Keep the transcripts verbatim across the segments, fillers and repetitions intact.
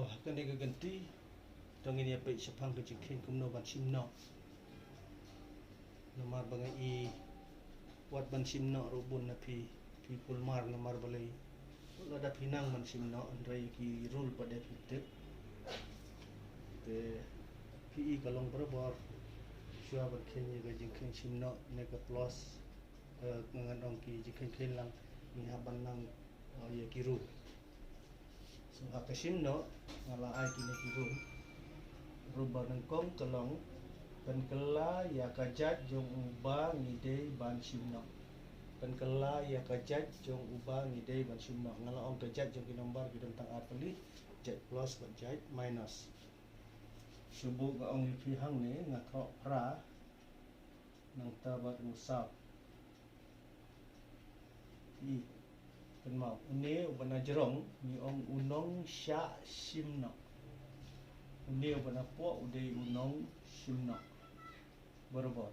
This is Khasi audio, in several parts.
Ha kane ka kynti to ngin ïa peit shaphang ka jingkheiñ kumno ban shim noh. Namar ba nga i wat ban shim noh ruh bun na phi, phi kulmar namar balei. Lada phi nang ban shim noh hynrei ki rule pat de phi tip. Te phi i ka long barabor. Shuwa ban kheiñ ïa ka jingkheiñ shim noh ne ka plus, eh, ngan ong ki jingkheiñ kheiñ lang, ngi hap ban nang, eh, ïa ki rule. So ha ka shim noh nga la ai kine ki rule. Rule ba nyngkong ka long pynkylla ïa ka jait jong uba ngi dei ban shim noh. Pynkylla ïa ka jait jong uba ngi dei ban shim noh. Nga la ong ka jait jong ki number ki don tang ar tylli, jait plus bad jait minus. Shu buh nga ong ïa phi hangne, nga thoh phra nangta bad u saw. Phi kynmaw, une uba na jrong ngi ong u nongshah shim noh. Une uba na poh u dei u nongshim noh. Barabor.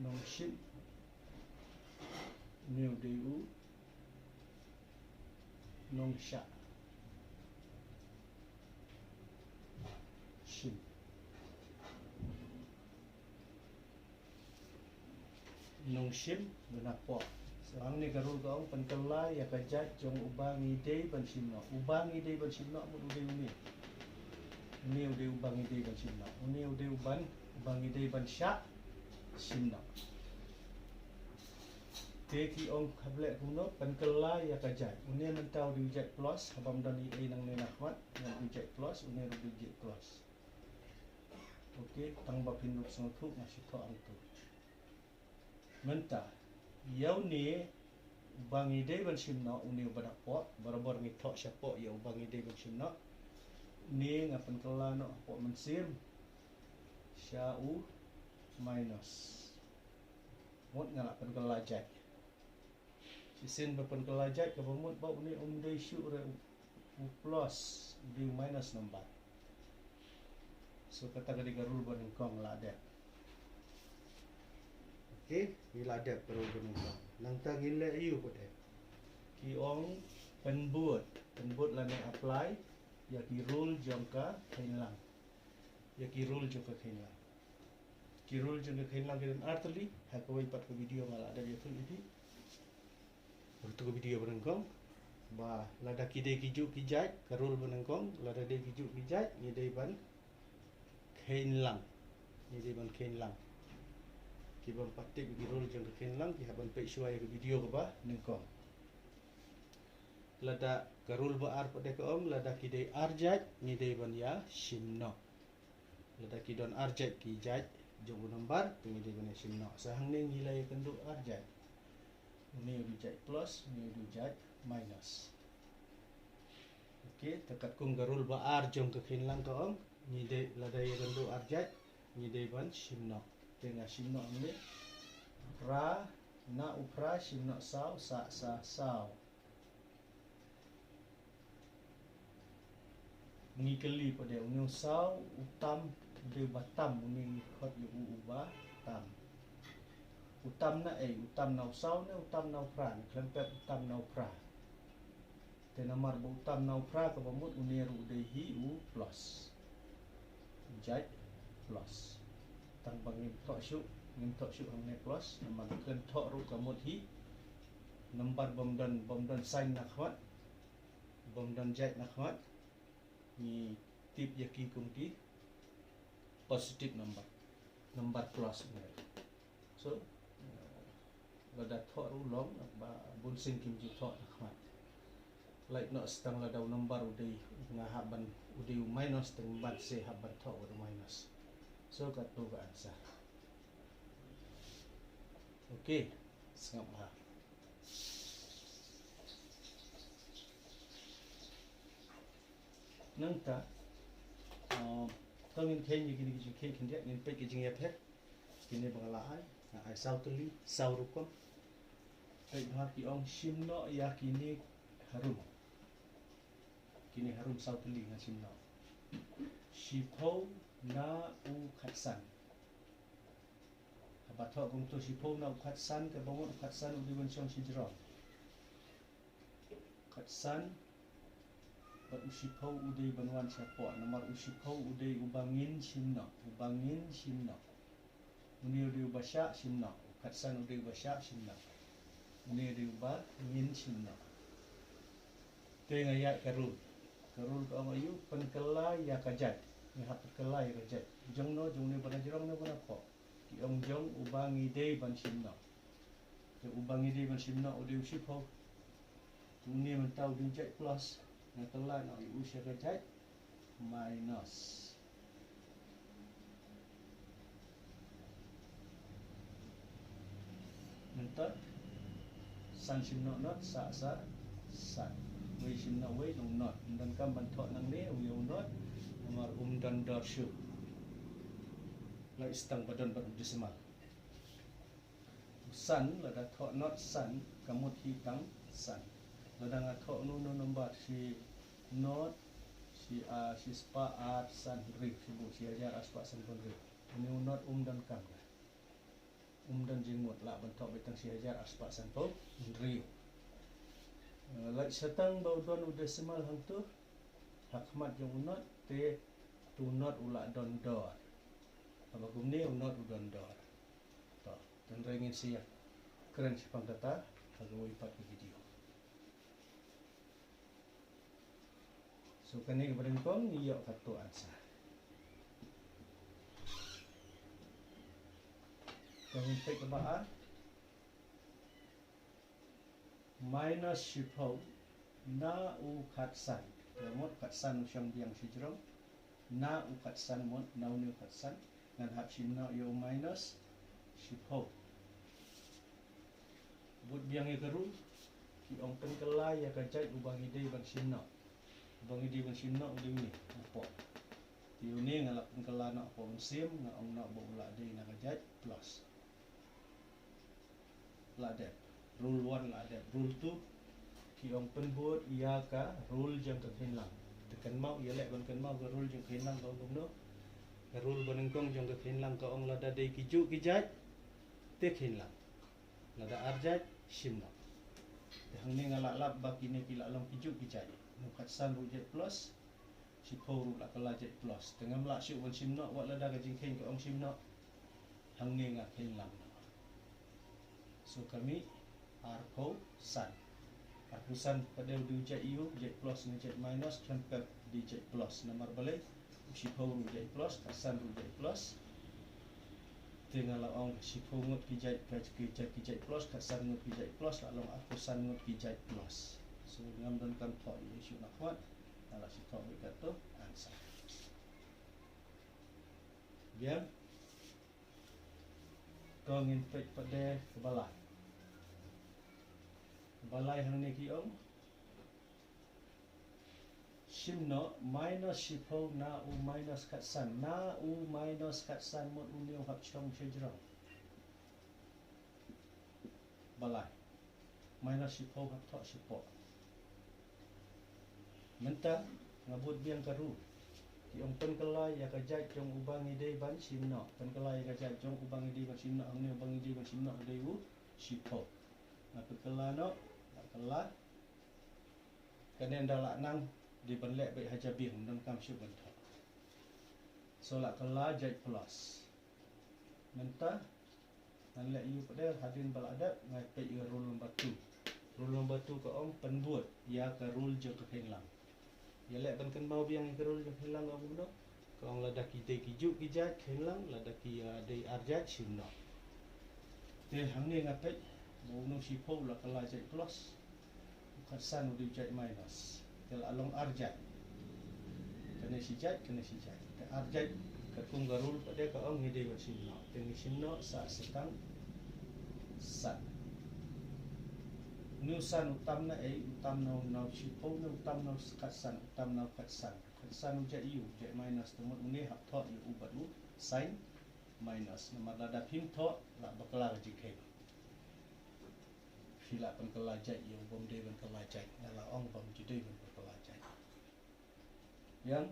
Nongshim. Une u dei u nongshah shim. Nongshim uba na poh. So hangne ka rule ka ong pynkylla ïa ka jait jong uba ngi dei ban shim noh. Uba ngi dei ban shim noh mut u dei une. Une u dei uba ngi dei ban shim noh. Une u dei uban, uba ngi dei ban shah shim noh. Te ki ong khableh kumno, pynkylla ïa ka jait. Une mynta u dei u jait plus, haba ym don ei ei nangne na khmat, une u dei u jait plus, une u dei u jait plus. Ok, tang ba phin ruh sngewthuh nga shu thoh hangto. Mynta ïa une uba ngi dei ban shim noh, une uba na poh, barabor ngi thoh shapoh ïa uba ngi dei ban shim noh. Une nga pynkylla noh hapoh mynsiem sha u minus. Mut nga la pynkylla jait. Shisien ba pynkylla jait kaba mut ba une um dei shuh re u, u plus, u dei u minus number. So kata ka dei ka rule ba nyngkong la dep. Ok, ngi la dep ka rule ba nyngkong. Nangta ngin leh ïa u pat de. Ki ong pynbud, pynbud lane apply ïa ki rule jong ka kheiñ lang. Ïa ki rule jong ka kheiñ lang. Ki rule jong ka kheiñ lang ki don ar tylli, ha kawei pat ka video nga la dep ïathuh ïa phi. Ruh tu ka video ba nyngkong ba lada ki dei ki juh ki jait, ka rule ba nyngkong, lada dei ki juh ki jait ngi dei ban kheiñ lang. Ngi dei ban kheiñ lang. Ki bym pat tip ki rule jong ka kheiñ lang ki hap ban peit shuwa ïa ka video kaba nyngkong. Lada ka rule ba ar pat de ka ong lada ki dei ar jait ngi dei ban ïa shim noh. Lada ki don ar jait ki jait jong u number, te ngi dei ban ïa shim noh. Sa hangne ngi la ïakynduh ar jait. Une u dei jait plus, une u dei jait minus. Ok, te katkum ka rule ba ar jong ka kheiñ lang ka ong, ngi dei lada ïakynduh ar jait, ngi dei ban shim noh. Te nga shim noh hangne. Phra, na u phra shim noh saw, sa, sa, saw. Ngi kylli pat de une u saw u tam, u dei uba tam, une ngi khot ïa u uba tam. U tam na ei, u tam na u saw ne u tam na u phra, ngi khlem pep u tam na u phra. Te namar ba u tam na u phra kaba mut une ruh u dei hi u plus. U jait plus. Tang ba ngim thoh shuh, ngim thoh shuh hangne plus, namar ba khlem thoh ruh ka mut hi. Number bym don, bym don sign na khmat. Bym don jait na khmat. Ngi tip ïa ki kum ki positive number. Number plus ne. So, eh, lada thoh ruh long ba bun sien kim ju thoh na khmat. Lait noh sa tang lada u number u dei nga hap ban u dei u minus tang ban sa hap ban thoh u minus. So katto ka answer. Ok, sngap bha. Nangta, um, to ngin kheiñ ïa kine ki jingkheiñ khyndiat, ngin peit ki jingïapher. Kine ba nga la ai, nga ai saw tylli, saw rukom. Peit bha ki ong shim noh ïa kine harum. Kine harum saw tylli nga shim noh. Shiphew na u khatsan. Haba thoh kumto shiphew na u khatsan, kaba mut u khatsan u dei ban shong shajrong. Khatsan bad u shiphew u dei ban wan shapoh, namar u shiphew u dei uba ngin shim noh, uba ngin shim noh. Une u dei uba shah shim noh, u khatsan u dei uba shah shim noh. Une u dei uba ngin shim noh. Te nga ïaid ka rule. Ka rule ka ong aïu, pynkylla ïa ka jait. Ngi hap pynkylla ïa ka jait. Jong no, jong une ba na jrong ne ba na pok. Ki ong jong uba ngi dei ban shim noh. Te uba ngi dei ban shim noh u dei u shiphew. Te une mynta u dei u jait plus. Nga kylla noh ïa u sha ka jait minus. Mynta san shim noh not, sa, sa, sa. Wei shim noh wei, long not. Ym donkam ban thoh nangne u ïa u not. Namar um don dor shuh. Lait tang ba don bad u decimal. San, lada thoh not san, ka mut hi tang san. Lada nga thoh nu nu number shi not, shi, ah, shi spah ar san hynriew, shi bu, shi hajar ar spah san phew hynriew. Une u not um donkam ka. Um don jingmut, lah ban thoh beit tang shi hajar ar spah san phew hynriew. Eh, lait sa tang ba u don u decimal hangto, ha khmat jong u not, te u not u lah don dor. Haba kumne u not u don dor. To, tang re ngin sa ïa kren shaphang kata ha kawei pat ka video. So kane kaba nyngkong ngi ïoh kato answer. Ka ngin peit kaba ar. Minus shiphew na u khatsan. Ka mut khatsan u shong biang shajrong. Na u khatsan mut, na une u khatsan. Ngan hap shim noh ïa u minus shiphew. Bud biang ïa ka rule. Ki ong pynkylla ïa ka jait uba ngi dei ban shim noh. Uba ngi dei ban shim noh u dei une, hapoh. Te une nga la pynkylla noh hapoh mynsiem, nga ong noh ba u la dei na ka jait plus. La dep. Rule one la dep. Rule two, ki ong pynbud ïa ka rule jong ka kynlang. Te kynmaw, ïaleh ban kynmaw ka rule jong ka kynlang ka ong kumno. Ka rule ba nyngkong jong ka kynlang ka ong lada dei kijuh ki jait, te kynlang. Lada ar jait, shim noh. Te hangne nga la lap ba kine ki la long kijuh ki jait. Une u khatsan ruh jait plus, shiphew ruh la kylla jait plus. Te ngam lah shuh ban shim noh, wat lada ka jingkheiñ ka ong shim noh. Hangne nga kynlang noh. So ka mih arphew san. Arphew san pat de u dei u jait ïa u, jait plus ne jait minus, khlem pep dei jait plus. Namar balei, u shiphew ruh jait plus, khatsan ruh jait plus. Te nga la ong shiphew ngut ki jait, ki jait, ki jait plus, khatsan ngut ki jait plus, la long arphew san ngut ki jait plus. So ngam donkam thoh ïa u shuh na khmat, nga la shu thoh beit kato answer. Biang. To ngin peit pat de kaba lai. Kaba lai hangne ki ong. Shim noh minus shiphew na u minus khatsan. Na u minus khatsan mut une u hap shong shajrong. Balai. Minus shiphew hap thoh shapoh. Mynta nga bud biang ka rule. Ki ong pynkylla ïa ka jait jong uba ngi dei ban shim noh. Pynkylla ïa ka jait jong uba ngi dei ban shim noh. Hangne uba ngi dei ban shim noh u dei u shiphew. Nga pynkylla noh, la kylla. Kane ynda la nang dei ban leh beit ha jabieng, ym donkam shuh ban thoh. So la kylla jait plus. Mynta ngan leh ïa u pat de hadien ba la dep, nga peit ïa rule number two. Rule number two ka ong pynbud ïa ka rule jong ka kynlang. Ïaleh ban kynmaw biang ïa ka rule jong ka kynlang ka ong kumno. Ka ong lada ki dei kijuh ki jait kynlang, lada ki, ah, dei ar jait shim noh. Te hangne nga peit ba une u shiphew la kylla jait plus. U khatsan u dei u jait minus. Te la long ar jait. Kane shi jait, kane shi jait. Te ar jait, katkum ka rule pat de ka ong ngi dei ban shim noh. Te ngi shim noh sa, sa tang san. Une u san u tam na ei, u tam na u, na u shiphew ne u tam na u khatsan, u tam na u khatsan. Khatsan u jait ïa u, jait minus, te mut une hap thoh ïa u bad u sign minus. Namar lada phim thoh, la bakla ka jingkheiñ. Phi la pynkylla jait ïa u bym dei ban kylla jait. Nga la ong bym ju dei ban pynkylla jait. Biang,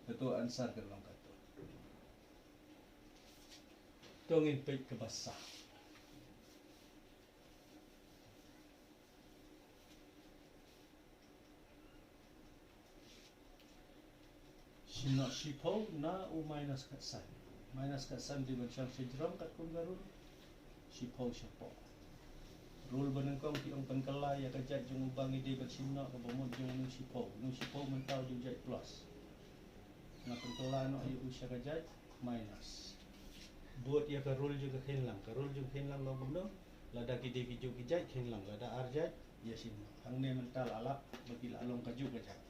kato answer ka long kato. To ngin peit kaba saw. Shim noh shiphew na u minus khatsan. Minus khatsan dei ban shong shajrong katkum ka rule. Shiphew shapoh. Rule ba nyngkong ki ong pynkylla ïa ka jait jong uba ngi dei ban shim noh, kaba mut jong u shiphew. U shiphew mynta u dei jait plus. Nga pynkylla noh ïa u sha ka jait minus. Bud ïa ka rule jong ka kynlang. Ka rule jong ka kynlang long kumno? Lada ki dei ki juh ki jait kynlang, lada ar jait ïa shim noh. Hangne mynta la lap ba ki la long ka juh ka jait.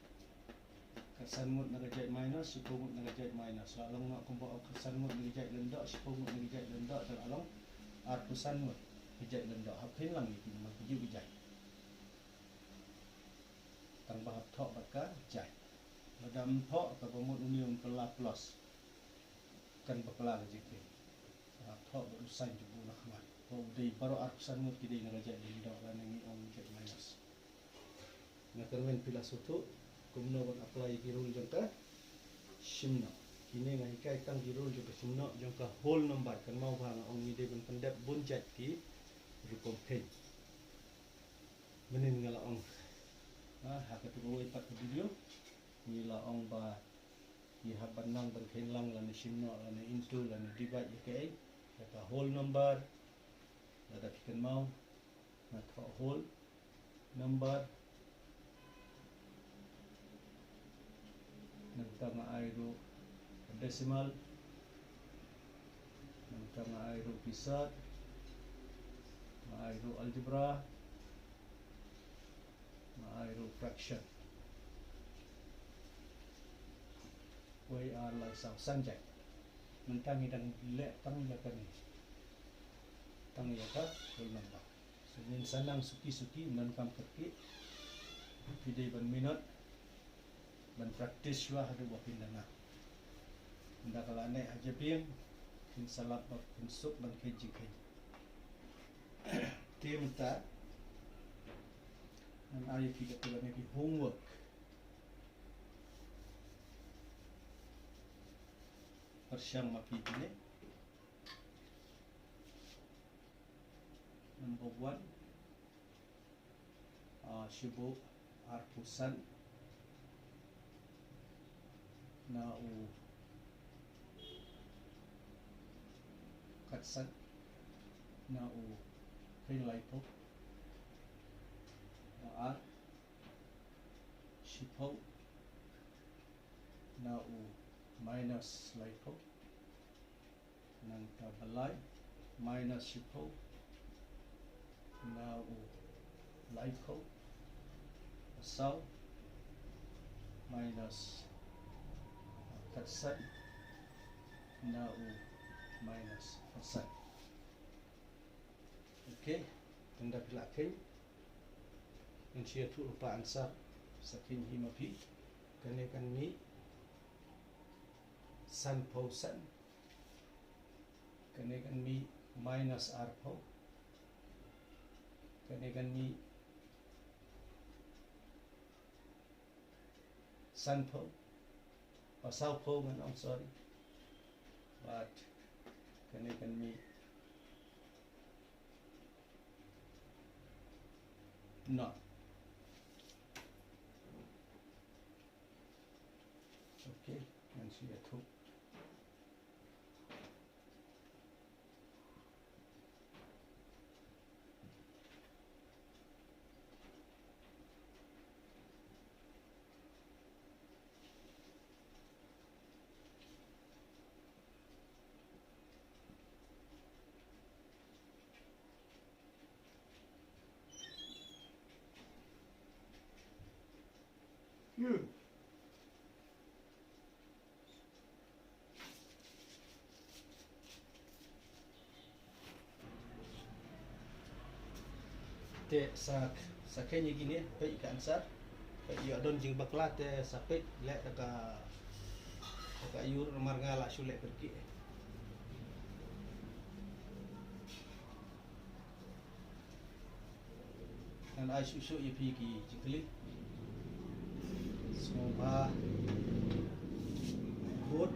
Khatsan ngut na ka jait minus, shiphew ngut na ka jait minus. La long noh kumba khatsan ngut na ka jait lyngdoh, shiphew ngut na ka jait lyngdoh, te la long arphew san ngut ka jait lyngdoh. Hap kynlang ïa ki namar ki juh ki jait. Tang ba hap thoh bad ka jait. Lada ym thoh, kaba mut une un kylla plus. Kan bakla ka jingkheiñ. Hap thoh bad u sign jong u na khmat. Ba u dei baroh arphew san ngut ki dei na ka jait lyngdoh lane ngi ong jait minus. Nga kyrmen phi la sngewthuh kumno ban apply ïa ki rule jong ka shim noh. Kine nga hikai tang ki rule jong ka shim noh jong ka whole number, kynmaw ba nga ong ngi dei ban pyndep bun jait ki rukom kheiñ. Mynnin nga la ong, ha, ha katu kawei pat ka video ngi la ong ba ngi hap ban nang ban kynlang lane shim noh lane into lane divide ïa kaei, ïa ka whole number. Lada phi kynmaw, nga thoh whole number. Nangta nga ai ruh decimal. Nangta nga ai ruh pisa. Nga ai ruh algebra. Nga ai ruh fraction. Wei ar lai saw san jait. Nangta ngi dang leh tang ïa kane. Tang ïa ka whole number. So ngin sa nang suki suki, ym donkam kyrkieh. Phi dei ban minot ban practice shuwa haduh ba phin da nang. Ynda ka la neh ha jabieng, phin sa lap ba phin suk ban kheiñ jingkheiñ. Te mynta ngan ai ïa phi kata kane ki homework. Pyrshang ma phi kine. Number one, ah, shu buh arphew san na u khatsan na u kheiñ laiphew. Number ar, shiphew na u minus laiphew. Nangta ba lai, minus shiphew na u laiphew. Ba saw, minus khatsan na u minus khatsan. Okay, tang da phi la kheiñ, ngan shu ïathuh lypa answer. Sa kheiñ hi ma phi. Kane kan mih sanphew san. Kane kan mih minus arphew. Kane kan mih sanphew. Ba sawphew ngan ong, sorry. But kane kan mih not. Okay, ngan shu ïathuh. Te sa, sa kheiñ ïa kine, peit ka answer. Peit ïoh don jingbakla te sa peit leh da ka, da ka ïur namar nga la shu leh kyrkieh. Ngan ai shuh shuh ïa phi ki jingkylli. Sngewbha kut.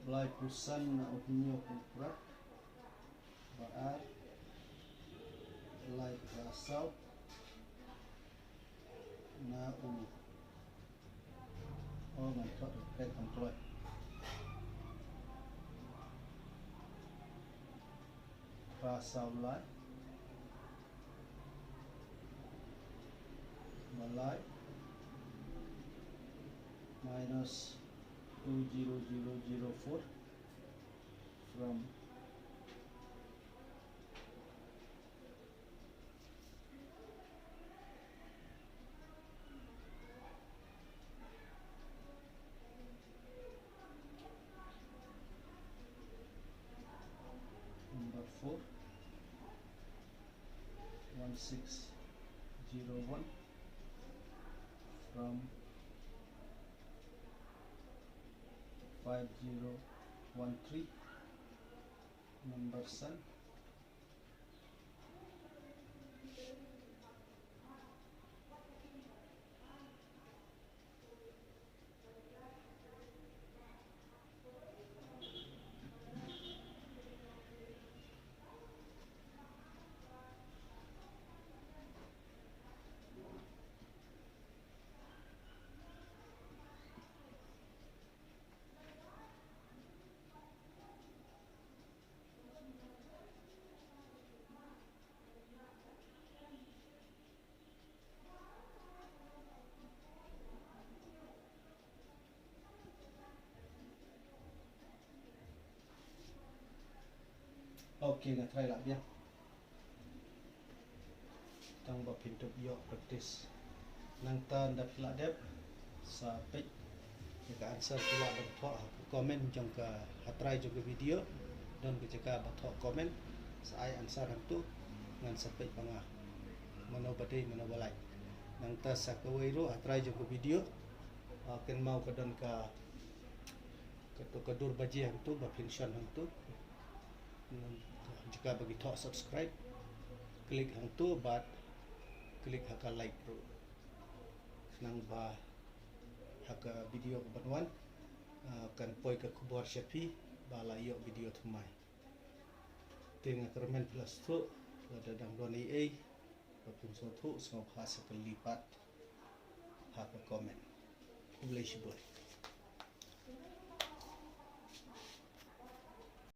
Laiphew san na u hynñiewphew phra. Ba ar. Laiphew saw na u. Oh, ngan thoh da phrase kam kloi. Phra saw lai. Ba lai. Minus two zero zero zero four from number four, one six zero one from five zero one three, number seven. Okay, nga try lah biang. Tang ba phin tup ïoh practice. Nangta ynda phi lah dep, sa peit ïa ka answer phi lah ban thoh ha ka comment jong ka, ha trai jong ka video. Don ka jaka ba thoh comment, sa ai answer hangto, ngan sa peit ba nga mano ba dei mano ba lait. Nangta sa kawei ruh ha trai jong ka video, ah, kynmaw ka don ka, kato ka dur baje hangto ba phin shon hangto. Jaka ba ki thoh subscribe, click hangto bad click ha ka like ruh. Khnang ba ha ka video ka ban wan, ah, kan poi ka khubor sha phi ba la ïoh video thymmai. Te nga kyrmen phi la sngewthuh, lada dang don ei ei ba phin sngewthuh, sngewbha sa kylli pat ha ka comment. Khublei shibun.